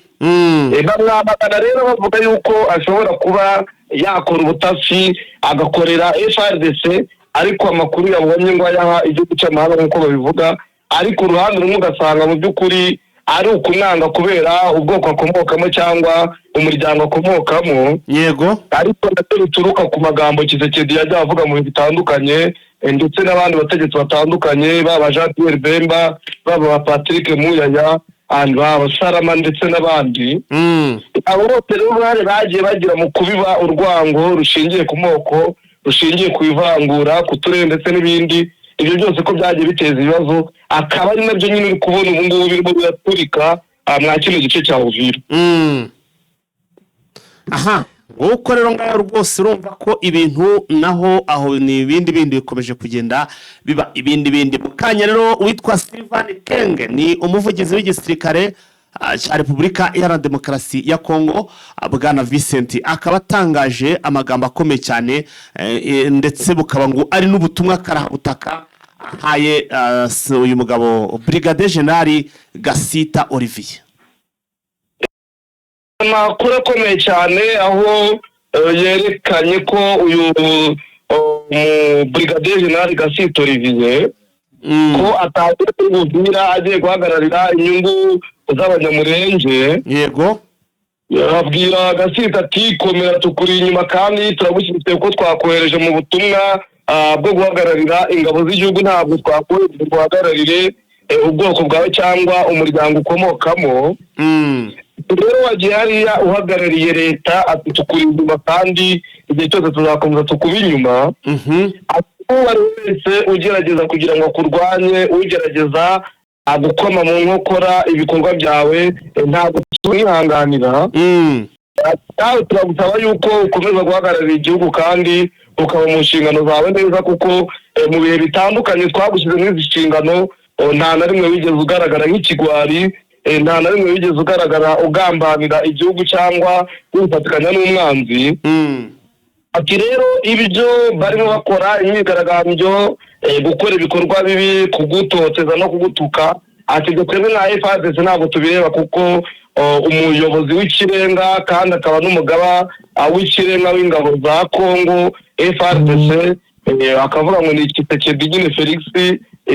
Bamwamagana rero bavuga yuko ashobora kuba yakora ubutasi agakorera FARDC, ariko amakuru yabonye ngo ayaha igihugu cy'amahanga nk'uko babivuga, ariko uruhande rumwe ugasanga mu by'ukuri ari ukumwanga kubera ubwoko akomokamo cyangwa umuryango akomokamo, ariko nabyo bituruka ku magambo Tshisekedi yajya avuga mu bihe bitandukanye, ndetse n'abandi bategetsi batandukanye, baba Jean Pierre Bemba, baba ba Patrick Muyaya, baba Salama ndetse n'abandi. Abo bose rero uruhare bagiye bagira mu kubiba urwango rushingiye ku moko, rushingiye ku ivangura, ku turere ndetse n'ibindi, ibyo byose ko byagiye biteza ibibazo, akaba ari nabyo nyine uri kubona ubu ngubu birimo biraturika mwa kino gice cya Uvira. Aha nguko rero ngaho rwose urumva ko ibintu naho aho ni ibindi bindi bikomeje kugenda biba ibindi bindi. Mu kanya rero witwa Sylvain Kenge ni umuvugizi w'igisirikare cya Repubulika Iharanira Demokarasi ya Kongo, bwana Vincent, akaba atangaje amagambo akomeye cyane, ndetse bukaba ngo ari n'ubutumwa karahabutaka ahaye uyu mugabo Brigadier General Gasita Olivier. Amakuru akomeye cyane aho yerekanye ko uyu mu Brigadier General Gasita Olivier ko atagiye kuri Uvira agiye guhagararira inyungu z'Abanyamurenge. Abwira Gasita ati komera, tukuri inyuma kandi turagushyigikiye kuko twakohereje mu butumwa bwo guhagararira ingabo z'igihugu, ntabwo twakohereje ngo uhagararire ubwoko bwawe cyangwa umuryango ukomokamo. Rero wagiye hariya uhagarariye leta, ati tukuri inyuma kandi igihe cyose tuzakomeza tukuba inyuma. Ati uwo ari we wese ugerageza kugira ngo akurwanye, ugerageza gukoma mu nkokora ibikorwa byawe, ntabwo tumwihanganira. Nawe turagusaba yuko ukomeza guhagararira igihugu kandi ukaba mu nshingano zawe neza, kuko mu bihe bitandukanye twagushyize muri izi nshingano, nta na rimwe wigeze ugaragara nk'ikigwari, nta na rimwe wigeze ugaragara ugambanira igihugu cyangwa wifatikanya n'umwanzi. Ati rero ibyo barimo bakora, imyigaragambyo, gukora ibikorwa bibi, kugutoteza no kugutuka, ati ibyo twebwe nka FARDC ntabwo tubireba kuko umuyobozi w'ikirenga kandi akaba n'umugaba w'ikirenga w'ingabo za Congo FARDC, akavuga ngo ni Tshisekedi nyine Felix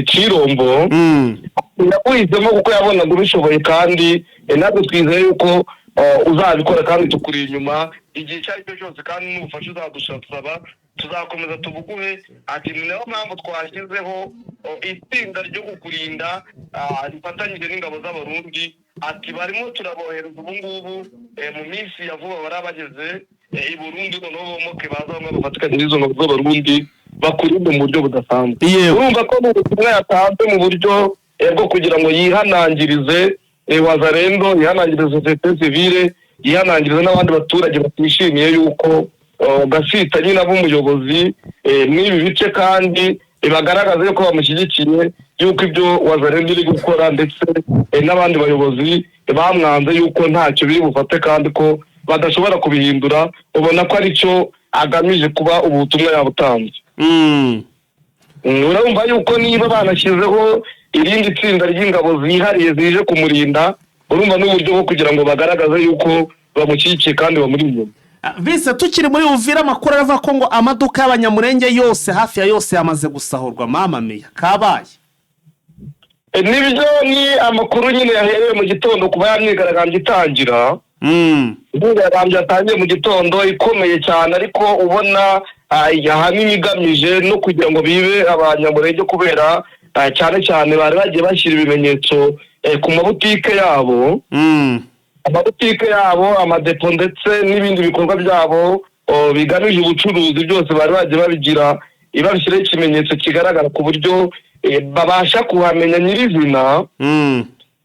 Tshilombo, yaguhisemo kuko yabonaga ubishoboye kandi natwe twizeye yuko uzabikora kandi tukuri inyuma igihe icyo ari cyo cyose, kandi n'ubufasha uzadusaba tuzakomeza tubuguhe. Ati ni nayo mpamvu twashyizeho itsinda ryo kukurinda rifatanyije n'ingabo z'Abarundi. Ati barimo turabohereza ubu ngubu, mu minsi ya vuba baraba bageze i Burundi, noneho bomoke baza bamwe bafatikanye n'izo ngabo z'Abarundi bakurinde mu buryo budasanzwe. Urumva ko ni ubutumwa yatanze mu buryo bwo kugira ngo yihanangirize Wazalendo, yihanangirize société civile, yihanangirize n'abandi baturage batishimiye yuko Gasita nyine aba umuyobozi mw'ibi bice, kandi bagaragaza yuko bamushyigikiye, yuko ibyo Wazalendo iri gukora ndetse n'abandi bayobozi bamwanze yuko ntacyo biri bufate kandi ko badashobora kubihindura. Ubona ko aricyo agamije kuba ubu butumwa yabutanze. Urumva yuko niba banashyizeho irindi tsinda ry'ingabo zihariye zije kumurinda, urumva n'uburyo bwo kugira ngo bagaragaze yuko bamushyigikiye kandi bamuri inyuma. Vise, tukiri muri Uvira, amakuru aravuga ko ngo amaduka y'Abanyamurenge yose, hafi ya yose, yamaze gusahurwa. Mama mia, kabaye! Nibyo, ni amakuru nyine yaherewe mu gitondo kuva ya myigaragambyo itangira. Imyigaragambyo yatangiye mu gitondo ikomeye cyane, ariko ubona ahanini igamije no kugira ngo bibe Abanyamurenge, kubera cyane cyane bari bagiye bashyira ibimenyetso ku mabutike yabo, amabutike yabo, amadepo ndetse n'ibindi bikorwa byabo bigamije ubucuruzi. Byose bari bagiye babigira, babishyiraho ikimenyetso kigaragara ku buryo babasha kuhamenya nyirizina.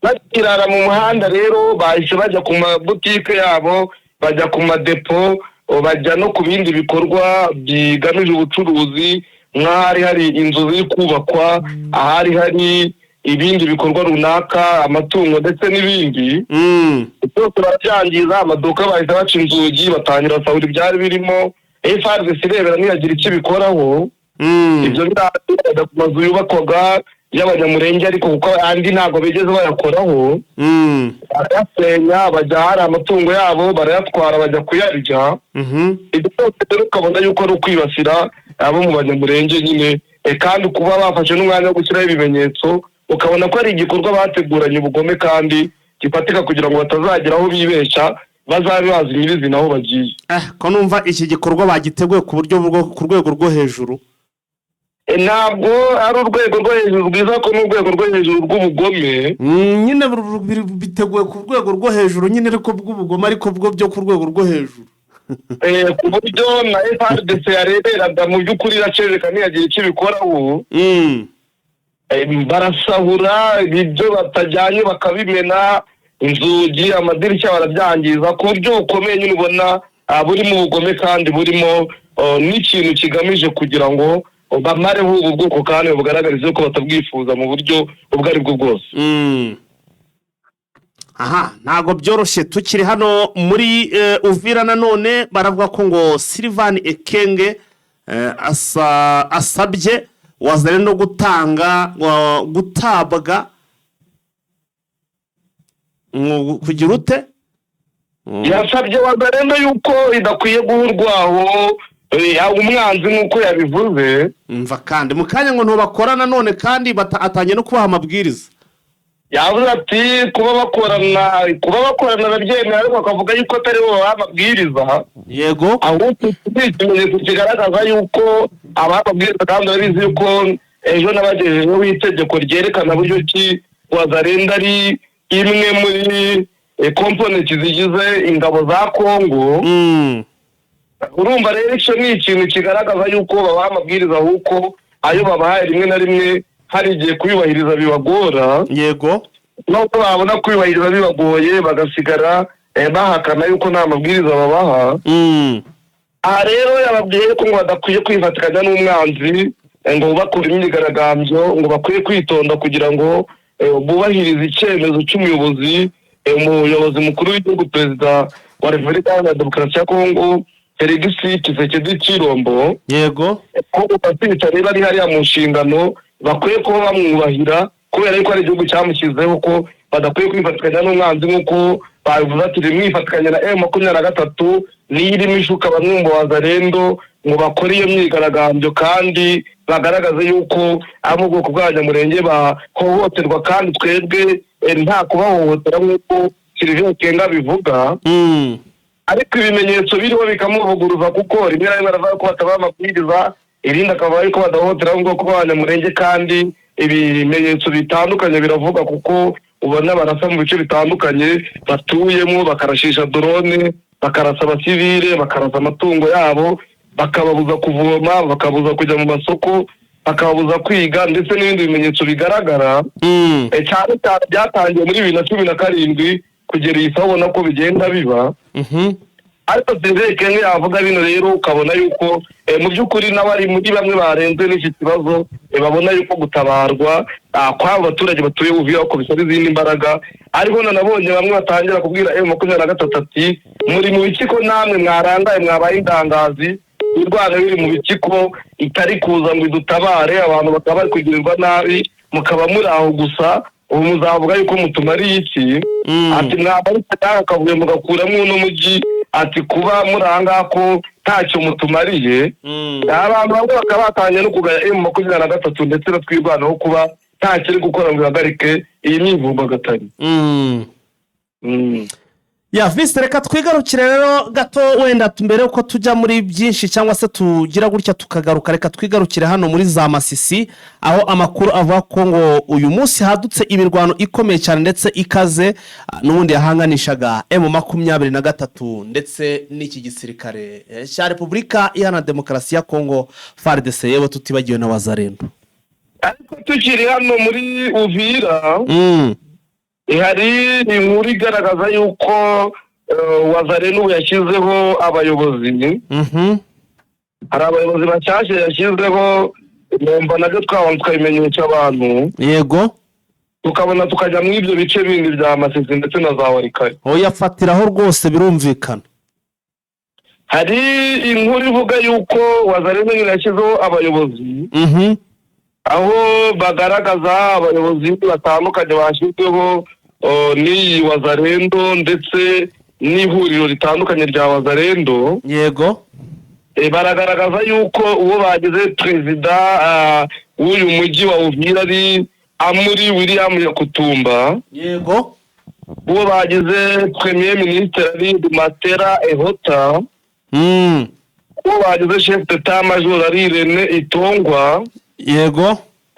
Bakirara mu muhanda rero, bahise bajya ku mabutike yabo, bajya ku madepo, bajya no ku bindi bikorwa bigamije ubucuruzi, nk'ahari hari inzu ziri kubakwa, ahari hari ibindi bikorwa runaka, amatungo ndetse n'ibindi. Byose barabyangiza. Amaduka bahita baca inzugi, batangira basahura ibyari birimo. FARDC irebera, ntiyagira icyo ibikoraho. Ibyo bajya ku mazu yubakwaga y'Abanyamurenge, ariko kuko andi ntabwo bigeze bayakoraho, barayasenya. Bajya ahari amatungo yabo, barayatwara, bajya kuyarya. Ibyo byose rero ukabona yuko ari ukwibasira abo mu Banyamurenge nyine, kandi kuba bafashe n'umwanya wo gushyiraho ibimenyetso, ukabona ko ari igikorwa bateguranye ubugome kandi gifatika, kugira ngo batazagira aho bibeshya, bazabe bazi nyirizina aho bagiye. Ko numva iki gikorwa bagiteguye ku buryo bwo ku rwego rwo hejuru? Ntabwo ari urwego rwo hejuru rwiza, ko ni urwego rwo hejuru rw'ubugome. Nyine biteguye ku rwego rwo hejuru nyine, ariko bw'ubugome, ariko bwo byo ku rwego rwo hejuru. Ku buryo na FARDC yareberaga, mu by'ukuri iraceceka, ntiyagira icyo ibikoraho. Barasahura ibyo batajyanye, bakabimena, inzugi, amadirishya barabyangiza ku buryo bukomeye nyine, ubona burimo ubugome kandi burimo n'ikintu kigamije kugira ngo bamareho ubu bwoko kandi bugaragarize ko batabwifuza mu buryo ubwo ari bwo bwose. Aha ntabwo byoroshye. Tukiri hano muri Uvira nanone, baravuga ko ngo Sylvain Ekenge asabye Wazalendo gutanga gutabwa kugira ute? Yasabye Wazalendo yuko idakwiye guha urwaho umwanzi nk'uko yabivuze. Mva kandi mu kanya ngo ntubakora nanone, kandi atangiye no kubaha amabwiriza. Yavuze ati kuba bakorana arabyemera, ariko akavuga yuko atari bo babaha amabwiriza. Ahubwo ni ikimenyetso kigaragaza yuko abaha amabwiriza, kandi urabizi yuko ejo nabagejejeho itegeko ryerekana buryo ki Wazalendo ari imwe muri component zigize ingabo za Kongo. Urumva rero icyo ni ikintu kigaragaza yuko babaha amabwiriza, ahubwo ayo babahaye rimwe na rimwe hari igihe kuyubahiriza bibagora. Nubwo babona kuyubahiriza bibagoye, bagasigara bahakana yuko nta mabwiriza babaha. Aha rero yababwiye yuko ngo badakwiye kwifatikanya n'umwanzi, ngo bakora imyigaragambyo, ngo bakwiye kwitonda kugira ngo bubahirize icyemezo cy'umuyobozi, umuyobozi mukuru w'igihugu, Perezida wa Repubulika Iharanira Demokarasi ya Kongo, Felix Tshisekedi Tshilombo. Ko abasirikare bari hariya mu nshingano bakwiye kuba bamwubahira, kubera yuko ari igihugu cyamushyizeho, ko badakwiye kwifatikanya n'umwanzi nk'uko babivuze, ati mwifatikanya na M23, niyo irimo ishuka bamwe mu Wazalendo ngo bakore iyo myigaragambyo kandi bagaragaze yuko abo mu bwoko bw'Abanyamurenge bahohoterwa, kandi twebwe nta kubahohotera nk'uko Sylvain Ekenge bivuga. Ariko ibimenyetso biriho bikamuvuguruza, kuko rimwe na rimwe aravuga ko batabaha amabwiriza, irindi akavuga yuko badahohotera mu bwoko bw'Abanyamurenge, kandi ibimenyetso bitandukanye biravuga, kuko ubona barasa mu bice bitandukanye batuyemo, bakarashisha drone, bakarasa abasivile, bakarasa amatungo yabo, bakababuza kuvoma, bakabuza kujya mu masoko, bakababuza kwiga, ndetse n'ibindi bimenyetso bigaragara. Cyane cyane byatangiye muri 2017 kugera iyi saha, ubona ko bigenda biba. Ariko Sylvain Ekenge yavuga bino rero, ukabona yuko mu by'ukuri nawe ari muri bamwe barenze n'iki kibazo, babona yuko gutabarwa kw'abo baturage batuye Uvira ko bisaba izindi mbaraga. Ariko nanabonye bamwe batangira kubwira M23 ati: "Muri mu biki ko namwe mwarangaye, mwabaye indangazi, irwana biri mu biki ko itari kuza ngo idutabare, abantu bakaba bari kugirirwa nabi, mukaba muri aho gusa? Ubu muzavuga yuko mutumariye iki?" Ati: "Mwabarutse cyangwa akavuyo mugakuramo uno mujyi." Ati kuba muri aha ngaha ko ntacyo mutumariye. Abantu bamwe bakaba batangiye no kugaya M23 ndetse na Twirwaneho kuba ntacyo iri gukora ngo ihagarike iyi myivumbagatanyo. Ya visi, reka twigarukire rero gato wenda mbere yuko tujya muri byinshi cyangwa se tugira gutya tukagaruka. Reka twigarukire hano muri za Masisi, aho amakuru avuga ko ngo uyu munsi hadutse imirwano ikomeye cyane ndetse ikaze, n'ubundi yahanganishaga M23 ndetse n'iki gisirikare cya Repubulika Iharanira Demokarasi ya Kongo, FARDC, yewe tutibagiwe na Wazalendo. Ariko tukiri hano muri Uvira, hari inkuru igaragaza yuko Wazalendo ubu yashyizeho abayobozi. Hari abayobozi bashyashya yashyizeho, numva nabyo twabona tukabimenyesha abantu, tukabona tukajya muri ibyo bice bindi bya Masisi ndetse na za Walikale. Oya, fatiraho rwose, birumvikana. Hari inkuru ivuga yuko Wazalendo nyine yashyizeho abayobozi, aho bagaragaza abayobozi batandukanye bashyizweho n'iyi Wazalendo ndetse n'ihuriro ritandukanye rya Wazalendo. Baragaragaza yuko uwo bagize perezida w'uyu mujyi wa Uvira ari Amuri William Yakutumba. Uwo bagize premier ministre ari Matera Ehota. Uwo bagize chef d'état major ari Rene Itongwa.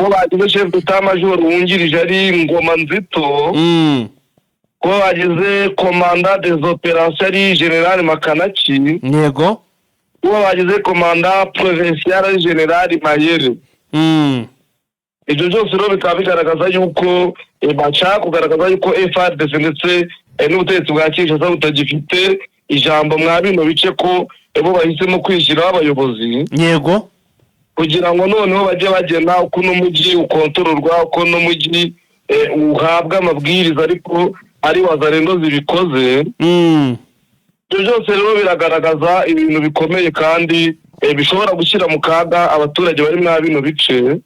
Uwo bagize chef d'état major wungirije ari Ngoma Nzito. Uwo bagize commandant des opérations ari général Makanaki. Uwo bagize commandant provincial ari général Mayere. Ibyo byose rero bikaba bigaragaza yuko bashaka kugaragaza yuko FARDC ndetse n'ubutegetsi bwa Kinshasa butagifite ijambo mwa bino bice, ko bo bahisemo kwishyiraho abayobozi kugira ngo noneho bajye bagena uko uno mujyi ukontororwa, uko uno mujyi uhabwa amabwiriza, ariko ari Wazalendo zibikoze. Ibyo byose rero biragaragaza ibintu bikomeye kandi bishobora gushyira mu kaga abaturage bari muri bino bice.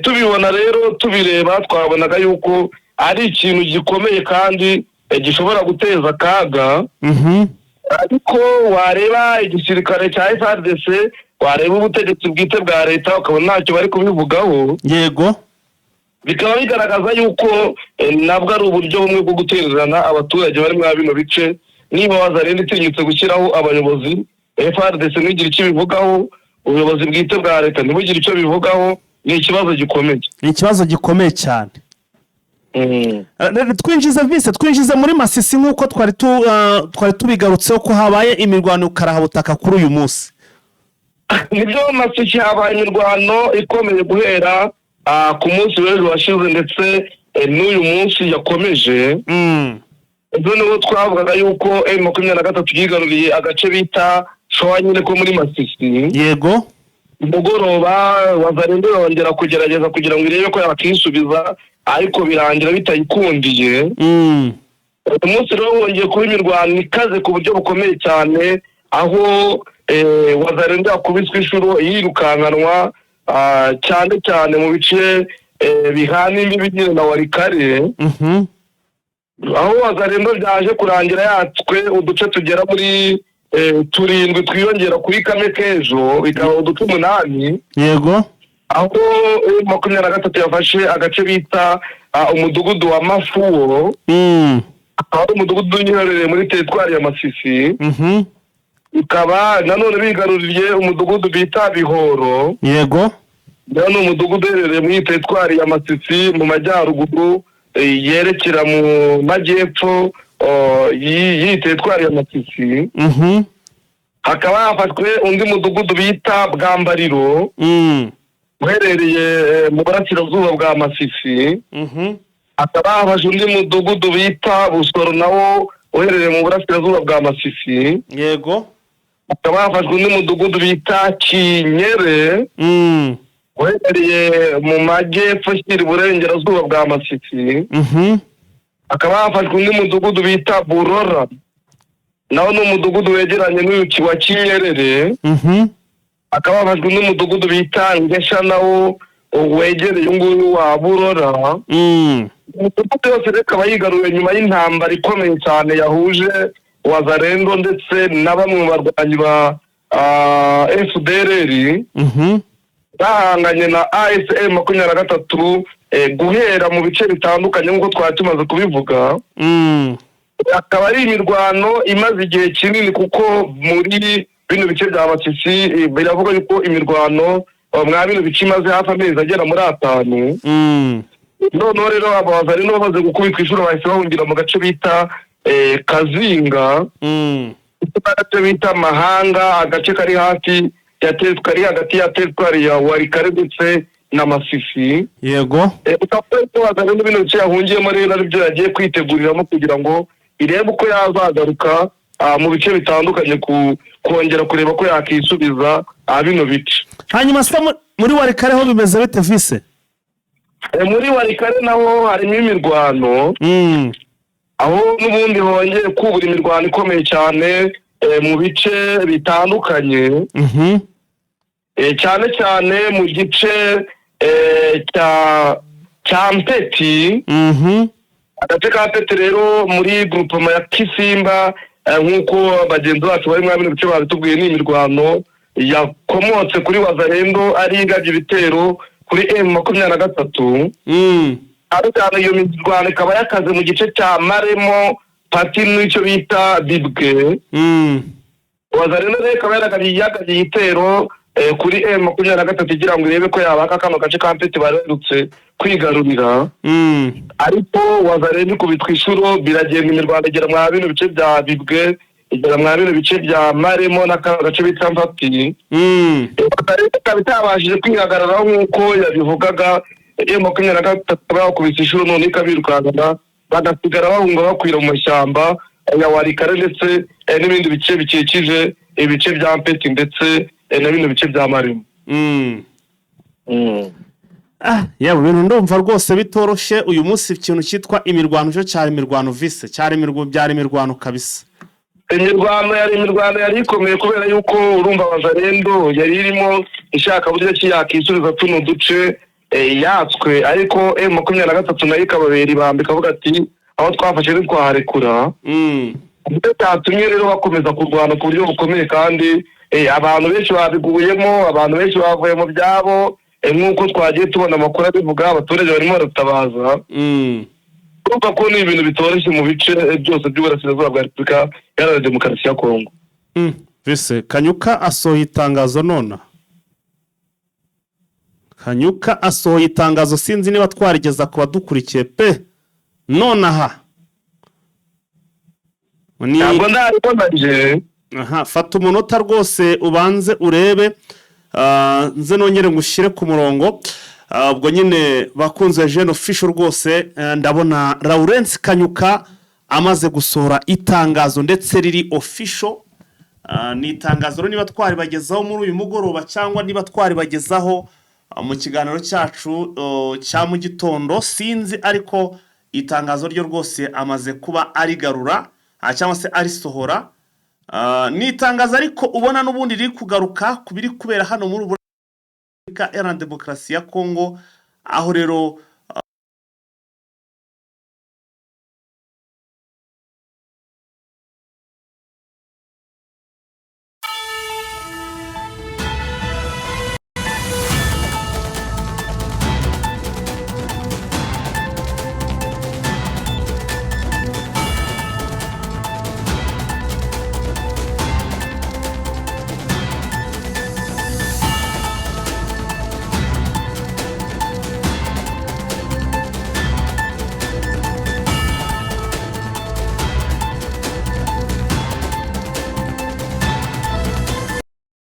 Tubibona rero, tubireba, twabonaga yuko ari ikintu gikomeye kandi gishobora guteza akaga. Ariko wareba igisirikare cya FARDC, wareba ubutegetsi bwite bwa leta, ukabona ntacyo bari kubivugaho. Bikaba bigaragaza yuko nabwo ari uburyo bumwe bwo gutererana abaturage bari muri bino bice. Niba Wazalendo itinyutse gushyiraho abayobozi, FARDC ntigire icyo ibivugaho, ubuyobozi bwite bwa leta ntibugire icyo bivugaho, ni ikibazo gikomeye. Ni ikibazo gikomeye cyane. Twinjize vise, twinjize muri Masisi nk'uko twari tubigarutseho ko habaye imirwano karahabutaka kuri uyu munsi. Nibyo, Masisi habaye imirwano ikomeye guhera ku munsi w'ejo washize ndetse n'uyu munsi yakomeje. Ejo niho twavugaga yuko M23 yigaruriye agace bita Showa nyine ko muri Masisi. Umugoroba Wazalendo yongera kugerageza kugira ngo irebe ko yakisubiza, ariko birangira bitayikundiye. Uyu munsi rero wongeye kuba imirwano ikaze ku buryo bukomeye cyane, aho Wazalendo yakubiswe inshuro yirukankanwa, cyane cyane mu bice bihana imbibi nyine na Walikale, aho Wazalendo byaje kurangira yatswe uduce tugera muri turindwi twiyongera kuri kamwe k'ejo, bikaba uduce 8. Aho 23 yafashe agace bita umudugudu wa Mafuwo, akaba ari umudugudu uherereye muri teritwari ya Masisi. Ikaba nanone bigaruriye umudugudu bita Bihoro. Nawo ni umudugudu uherereye muri teritwari ya Masisi mu majyaruguru yerekera mu majyepfo y'iyi teritwari ya Masisi. Hakaba hafashwe undi mudugudu bita Bwambariro, uherereye mu burasirazuba bwa Masisi. Hakaba hafashwe undi mudugudu bita Busoro, nawo uherereye mu burasirazuba bwa Masisi. Hakaba hafashwe undi mudugudu bita Kinyere, uherereye mu majyepfo ashyira iburengerazuba bwa Masisi. Hakaba hafashwe undi mudugudu bita Burora, nawo ni umudugudu wegeranye n'uyu wa Kinyerere. Hakaba hafashwe undi mudugudu bita Ngesha, nawo wegereye uyu nguyu wa Burora. Umudugudu yose rero ikaba yigaruwe nyuma y'intambara ikomeye cyane yahuje Wazalendo ndetse na bamwe mu barwanyi ba FDLR bahanganye na AFC M 23 guhera mu bice bitandukanye nk'uko twari tumaze kubivuga. Akaba ari imirwano imaze igihe kinini, kuko muri bino bice bya Masisi biravuga yuko imirwano mwa bino bice imaze hafi amezi agera muri 5. Noneho rero aba Wazalendo bamaze gukubitwa inshuro, bahise bahungira mu gace bita Kazinga, agace bita Mahanga, agace kari hafi ya kari hagati ya teritwari ya Walikale ndetse na Masisi. Ukaba ko Wazalendo bino bice yahungiyemo rero aribyo yagiye kwiteguriramo kugira ngo irebe uko yazagaruka mu bice bitandukanye, kongera kureba ko yakisubiza bino bice. Hanyuma se muri Walikale ho bimeze bite, vise? Muri Walikale naho harimo imirwano, aho n'ubundi hongeye kubura imirwano ikomeye cyane mu bice bitandukanye, cyane cyane mu gice cya Mpeti. Agace ka Mpeti rero muri groupement ya Kisimba, nk'uko bagenzi bacu bari muri bino bice babitubwiye, ni imirwano yakomotse kuri Wazalendo ari igabye ibitero kuri M23. Ariko cyane iyo mirwano ikaba yakaze mu gice cya Maremo Pati n'icyo bita Bibwe. Wazalendo rero ikaba yagabye igitero kuri M23 igira ngo irebe ko yabaka kano gace ka Mpeti bari baherutse kwigarurira. Ariko Wazalendo ikubitwa inshuro, biragenda, imirwano igera mwa bino bice bya Bibwe, igera mwa bino bice bya Maremo n'akano gace bita Mvati. Wazalendo ikaba itabashije kwihagararaho nk'uko yabivugaga. M23 bakubise inshuro, none ikabirukankana, bagasigara bahunga bakwira mu mashyamba ya Walikale ndetse n'ibindi bice bikikije ibice bya Mpeti ndetse na bino bice bya Marimo. Yewe, ibintu ndumva rwose bitoroshye uyu munsi. Ikintu cyitwa imirwano cyo cyari imirwano, vise, cyari imirwano, byari imirwano kabisa. Imirwano yari ikomeye, kubera yuko urumva Wazalendo yari irimo ishaka buryo ki yakisubiza tuno duce yatswe, ariko M23 nayo ikababera ibamba, ikavuga ati: "Aho twafashe ntitwaharekura." Ibyo byatumye rero bakomeza kurwana ku buryo bukomeye, kandi abantu benshi babiguyemo, abantu benshi bavuye mu byabo, nk'uko twagiye tubona amakuru abivuga, abaturage barimo baratabaza. Urumva ko ni ibintu bitoroshye mu bice byose by'uburasirazuba bwa Repubulika Iharanira Demokarasi ya Kongo. Vise, Kanyuka asohoye itangazo nona. Kanyuka asohoye itangazo, sinzi niba twarigeza ku badukurikiye pe nonaha. Ntabwo ndaribona nje. Aha, fata umunota rwose ubanze urebe, nze nongere ngushyire ku murongo. Ubwo nyine bakunze Jene Official rwose, ndabona Lawrence Kanyuka amaze gusohora itangazo ndetse riri official. Ni itangazo rero niba twaribagezaho muri uyu mugoroba cyangwa niba twaribagezaho mu kiganiro cyacu cya mu gitondo, sinzi, ariko itangazo ryo rwose amaze kuba arigarura cyangwa se arisohora. Ni itangazo ariko ubona n'ubundi riri kugaruka ku biri kubera hano muri Repubulika Iharanira Demokarasi ya Kongo, aho rero